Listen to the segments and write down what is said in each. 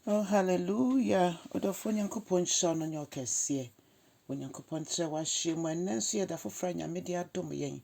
Oh hallelujah ɔdɔfoɔ Nyankopɔn nhyira wo na ɔnyɛ wo kɛseɛ. Onyankopɔn ntrɛ w'ahyeɛ mu ɛnnɛ nso yɛ da foforɔ a Nyame de adom yɛn.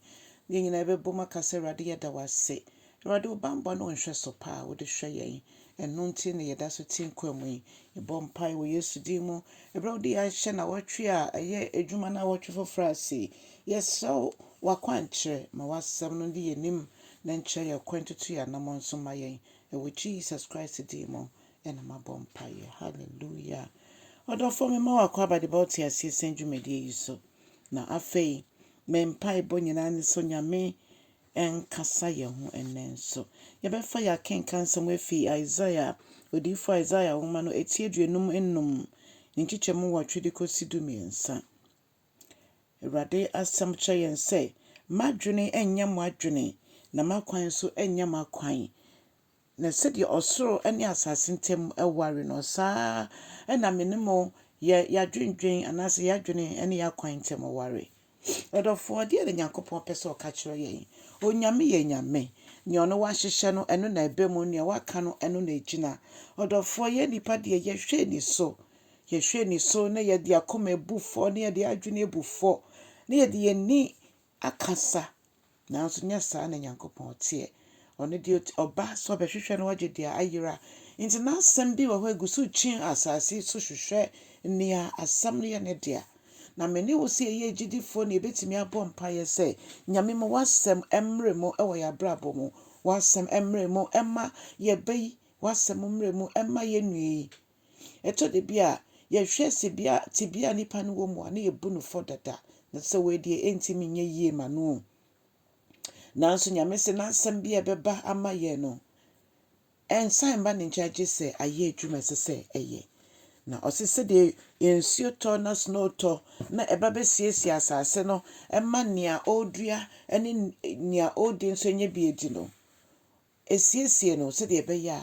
Na yɛn nyinaa yɛbɛbom aka sɛ Awurade yɛda wo ase. Awurade wo banbɔ ne wo nhwɛso pa a wode hwɛ yɛn. Ɛno nti na yɛda so te nkwa mu yi. Yɛbɔ mpae wɔ Yesu din mu. Ɛberɛ a wode yɛn ahyɛ nawɔtwe a ɛyɛ adwuma nawɔtwe foforɔ ase yi, yɛsrɛ wo w'akwankyerɛ ma w'asɛm no ndi yɛn anim na nkyerɛ yɛn kwan ntutu yɛn anammɔn nso ma yɛn. Ɛwɔ Jesus Christ din mu ɛna mabɔ mpaeɛ. Hallelujah. Ɔdɔfoɔ mema wo akwaaba de ba wo te aseɛ sɛn dwumadie yi so. Na afei me mpaebɔ nyinaa ne sɛ Onyame ɛnkasa yɛn ho ɛnnɛ nso. Yɛbɛfa yɛn akenka nsɛm afi Isaiah, odiyifoɔ Isaiah nwoma no eti 55, ne nkyekyɛmu 8 de kɔsi 13. Awurade asɛm kyerɛ yɛn sɛ, M'adwene ɛnyɛ mo adwene, na m'akwan nso ɛnyɛ mo akwan. Na sɛdeɛ ɔsoro ne asase ntam ware no, saa ara na me ne mo yɛ yɛadwendwen anaasɛ yɛadwene ne yɛakwan ntam ware. Ɔdɔfoɔ, deɛ na Nyankopɔn pɛ sɛ ɔka kyerɛ yɛn? Onyame yɛ Nyame. Nea ɔno wahyehyɛ no, ɛno na ɛbɛ mu. Nea waka no, ɛno na ɛgyina. Ɔdɔfoɔ, yɛn nnipa deɛ yɛhwɛ ani so. Yɛhwɛ ani so na yɛde akoma abu fɔ, na yɛde adwene abu fɔ, na yɛde yɛn ani akasa. Nanso nyɛ saa na Nyankopɔn teɛ. Ɔno deɛ ɔba sɛ ɔbɛhwehwɛ na wagye deɛ ayera. Nti n'asɛm bi wɔ hɔ egu so kyin asase so hwehwɛ nea asɛm no yɛ ne dea. Na me ne wo sɛ yɛyɛ agyidifoɔ na yɛbɛtumi abɔ mpaeɛ sɛ, Nyame ma w'asɛm mmrɛ mu wɔ yɛn abrabɔ mu. W'asɛm mmrɛ mu mma yɛn yi. W'asɛm mmrɛ mu mma yɛn nua yi. Ɛtɔ da bi a yɛhwɛ sibea tebea a nipa no wɔ mu a na yɛbu no fɔ dada. Na sɛ wei deɛ ɛntumi nyɛ yie ma no o. Nanso Nyame sɛ n'asɛm bi a ɛbɛba ama yɛn no, ɛnsan mma ne nkyɛn gye sɛ ayɛ adwuma ɛsɛ sɛ ɛyɛ. Na ɔse sɛdeɛ nsuo tɔ na snow tɔ na ɛba bɛsiesie asase no ɛma nea ɔredua ne nea ɔredi nso anya bi adi no, esiesie no sɛdeɛ ɛbɛyɛ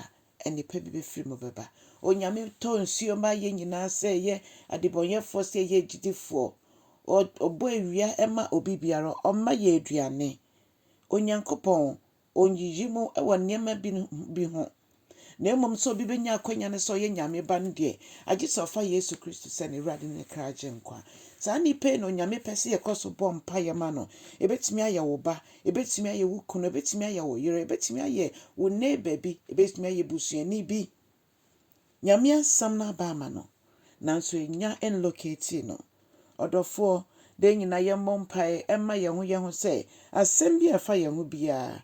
a nnipa bi bɛfiri mu bɛba. Onyame tɔ nsuo ma yɛn nyinaa sɛ ɛyɛ adebɔnyɛfoɔ sɛ ɛyɛ agyidifoɔ. Ɔbɔ awia ma obi biara, ɔma yɛ aduane. Onyankopɔn ɔnyiyi mu wɔ nneɛma bi ho. Na mmom sɛ obi bɛnya akwanya no sɛ ɔyɛ Nyame ba no deɛ, agye sɛ ɔfa Yesu Kristo sɛ ne Awurade ne ne kra gye nkwa. Saa nnipa yi na Onyame pɛ sɛ yɛkɔ so bɔ mpaeɛ ma no. Ebɛtumi ayɛ wo ba, ebɛtumi ayɛ wo kunu, ebɛtumi ayɛ wo yere, ebɛtumi ayɛ wo neighbor bi, ebɛtumi ayɛ busuani bi. Nyame asɛm no aba ama no, nanso enya nlocate no. Ɔdɔfoɔ, den nyinaa yɛmmɔ mpaeɛ ɛmma yɛn ho yɛn ho sɛ asɛm bi a ɛfa yɛn ho biara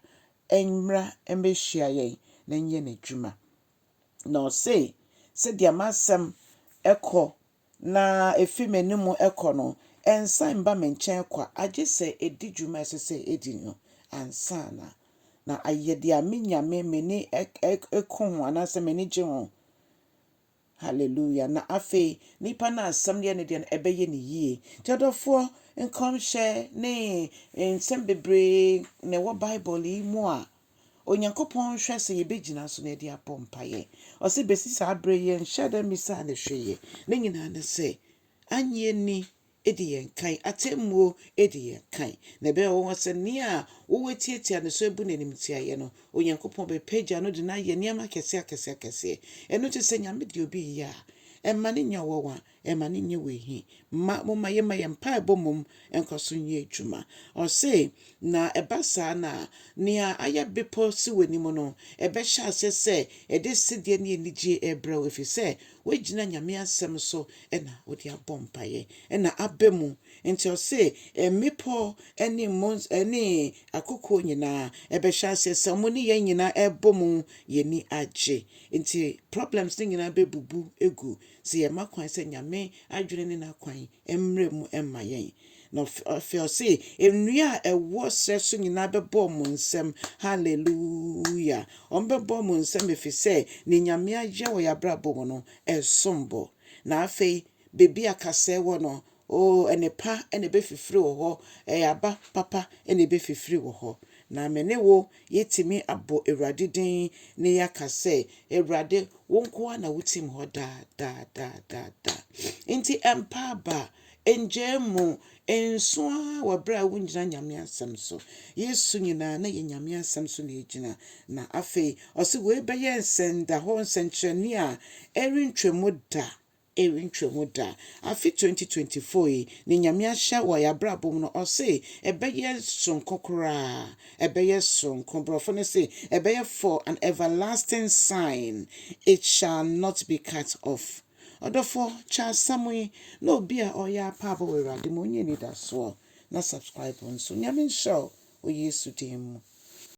ɛmmra mmɛhyia yɛn na ɛnyɛ n'adwuma. Na ɔse sɛdeɛ m'asɛm ɛkɔ na efi m'anim ɛkɔ no, ɛnsan mba me nkyɛn kwa agye sɛ edi dwuma a ɛsɛ sɛ edi no ansa na na ayɛ deɛ me Nyame m'ani ɛkɔ ho anaasɛ m'ani gye ho. Hallelujah. Na afei nipa no asɛm no yɛ ne deɛ no ɛbɛyɛ ne yie. Nti adɔfoɔ, nkɔmhyɛ ne nsɛm bebree na ɛwɔ Bible yi mu a Onyankopɔn hwɛ sɛ yɛbɛgyina so na yɛde abɔ mpaeɛ. Ɔse bɛsi saa berɛ yi yɛnhyɛ da mmisaa ne hwee. Ne nyinaa ne sɛ anyɛ ni edi yɛn kan, atemmuo edi yɛn kan. Na ɛbɛyɛ wɔn sɛ nea wɔwɔ atiatia ne so abu n'anim tiaeɛ no, Onyankopɔn bɛpagya no de no ayɛ nneɛma akɛseɛ akɛseɛ akɛseɛ. Ɛno nti sɛ Nyame de obi yɛ a, ɛmma ne nyɛ ɔwɔwa, ɛmma ne nyɛ wɔ Ma momma yɛmma yɛn mpaebɔ mmom nkɔ so nyɛ adwuma. Ɔse na ɛba saa na nea ayɛ bepɔ si w'anim no, ɛbɛhyɛ aseɛ sɛ ɛde sedeɛ ne anigye ɛrebrɛ wo, ɛfiri sɛ woagyina Nyame asɛm so ɛna wode abɔ mpaeɛ ɛna aba mu. Nti ɔse mmepɔ ne mmons ne akokoɔ nyinaa ɛbɛhyɛ aseɛ sɛ ɔmo ne yɛn nyinaa ɛbɔ mu yɛni agye. Nti problems ne nyinaa bɛbubu egu sɛ yɛma kwan sɛ Nyame adwene ne n'akwan mmerɛ mu ɛmma yɛn. Na afei ɔse nnua a ɛwɔ serɛ so nyinaa bɛbɔ mo nsam. Hallelujah. Ɔmo bɛbɔ mo nsam ɛfiri sɛ ne Nyame ayɛ wɔ yɛn abrabɔ mu no ɛsom bo. Na afei beebi a kasɛɛ wɔ no, oh, ɛne pa ɛna ɛbɛfifiri wɔ hɔ, ɛyɛ aba papa ɛna ɛbɛfifiri wɔ hɔ. Na me ne wo yɛtumi abɔ Awurade din na yɛaka sɛ, Awurade, wo nko ara na wotim hɔ daa daa daa daa daa. Nti ɛmpa aba. Ngyaa mu. Nsu ara wɔ berɛ a wongyina Nyame asɛm so. Yesu nyinaa na yɛ Nyame asɛm so na ɛgyina. Na afei ɔse wei bɛyɛ nsɛndahɔ nsɛnkyerɛnne a ɛrentwa mu da. Ɛrentwa mu da. Afe 2024 yi, ne Nyame ahyɛ wɔ yɛn abrabɔ mu no, ɔse ɛbɛyɛ soronko koraa. Ɛbɛyɛ soronko. Borɔfo no se ɛbɛyɛ for an everlasting sign. It shall not be cut off. Ɔdɔfoɔ, kyɛ asɛm yi na obi a ɔyɛ apaabɔ wɔ Awurade mu ɔnyɛ anidasoɔ na subscribe nso. Nyame nhyira wo wɔ Yesu din mu.